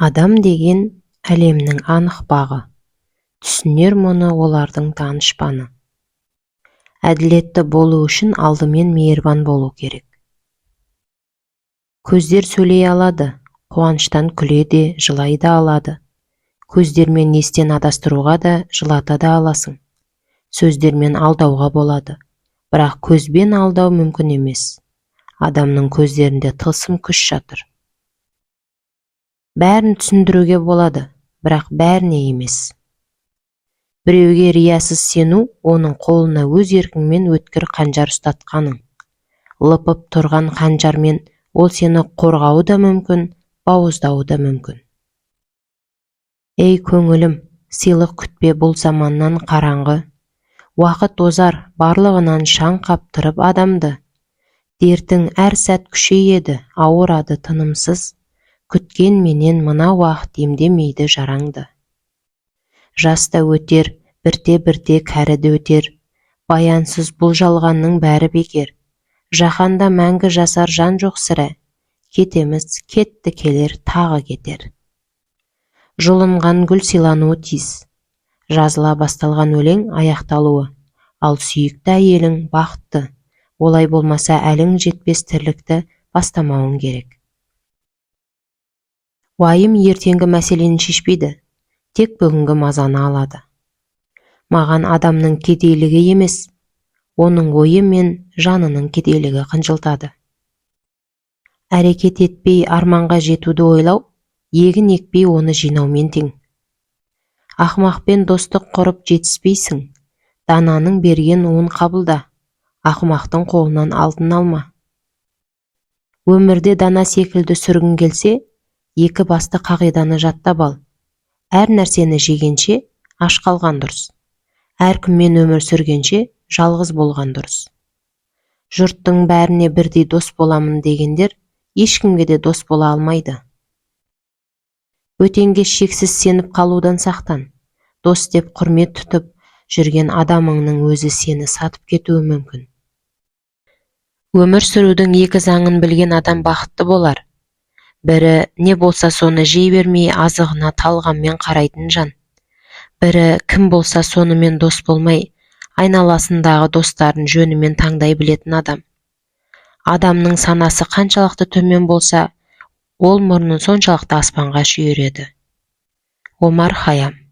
Адам деген әлемнің анық бағы, түсінер мұны олардың данышпаны. Әділетті болу үшін алдымен мейірбан болу керек. Көздер сөйлей алады, қуаныштан күле де, жылай да алады. Көздермен естен адастыруға да, жылата да аласың. Сөздермен алдауға болады, бірақ көзбен алдау мүмкін емес. Адамның көздерінде тылсым күш жатыр. Бәрін түсіндіруге болады, бірақ бәріне емес. Біреуге риясыз сену – оның қолына өз еркіңмен өткір қанжар ұстатқаның. Лыпып тұрған қанжармен ол сені қорғауы да мүмкін, бауыздауы да мүмкін. Ей, көңілім, сыйлық күтпе бұл заманнан. Қараңғы уақыт озар барлығынан шаң қаптырып адамды. Дертің әр сәт күшейеді, ауырады тынымсыз. Күткенменен мына уақыт емдемейді жараңды. Жас та өтер, бірте-бірте кәрі де өтер. Баянсыз бұл жалғанның бәрі бекер. Жаһанда мәңгі жасар жан жоқ сірә. Кетеміз, кетті, келер, тағы кетер. Жұлынған гүл сыйлануы тиіс. Жазыла басталған өлең аяқталуы, ал сүйікті әйелің бақытты. Олай болмаса, әлің жетпес тірлікті бастамауың керек. Уайым ертеңгі мәселені шешпейді, тек бүгінгі мазаны алады. Маған адамның кедейлігі емес, оның ойы мен жанының кедейлігі қынжылтады. Әрекет етпей арманға жетуді ойлау егін екпей оны жинаумен тең. Ақымақпен достық құрып жетіспейсің. Дананың берген уын қабылда, ақымақтың қолынан алтын алма. Өмірде дана секілді сүргің келсе, екі басты қағиданы жаттап ал: әр нәрсені жегенше, аш қалған дұрыс; әркіммен өмір сүргенше, жалғыз болған дұрыс. Жұрттың бәріне бірдей дос боламын дегендер ешкімге де дос бола алмайды. Бөтенге шексіз сеніп қалудан сақтан. Дос деп құрмет тұтып жүрген адамыңның өзі сені сатып кетуі мүмкін. Өмір сүрудің екі заңын білген адам бақытты болар. Бірі – не болса соны жей бермей, азығына талғаммен қарайтын жан. Бірі – кім болса сонымен дос болмай, айналасындағы достарын жөнімен таңдай білетін адам. Адамның санасы қаншалықты төмен болса, ол мұрнын соншалықты аспанға шүйіреді. Омар Хаям.